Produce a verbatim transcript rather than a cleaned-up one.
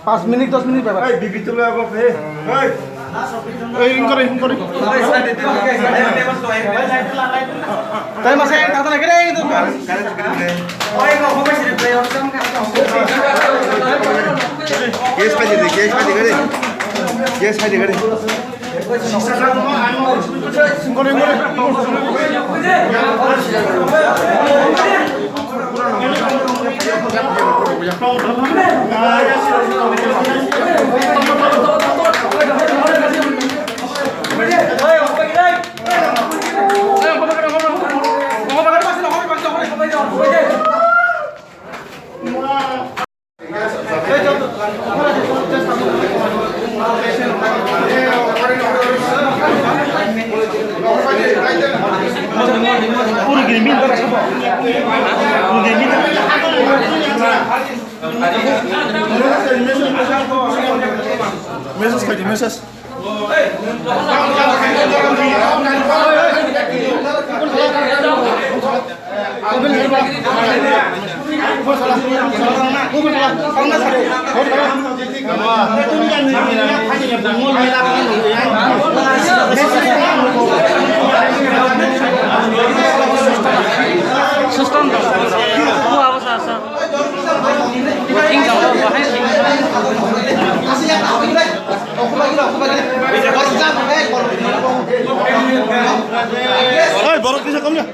Pas minit, dos minit bebak. Ei, bibi tula apa, eh? Ei. Ei, ring kore, ring kore. Time ase, kata lagi deh itu. Gas pai di, gas pai di, gas. Gas pai di, gas. Message khaidi, message. Sustan. Oi, borok kisa kom ya.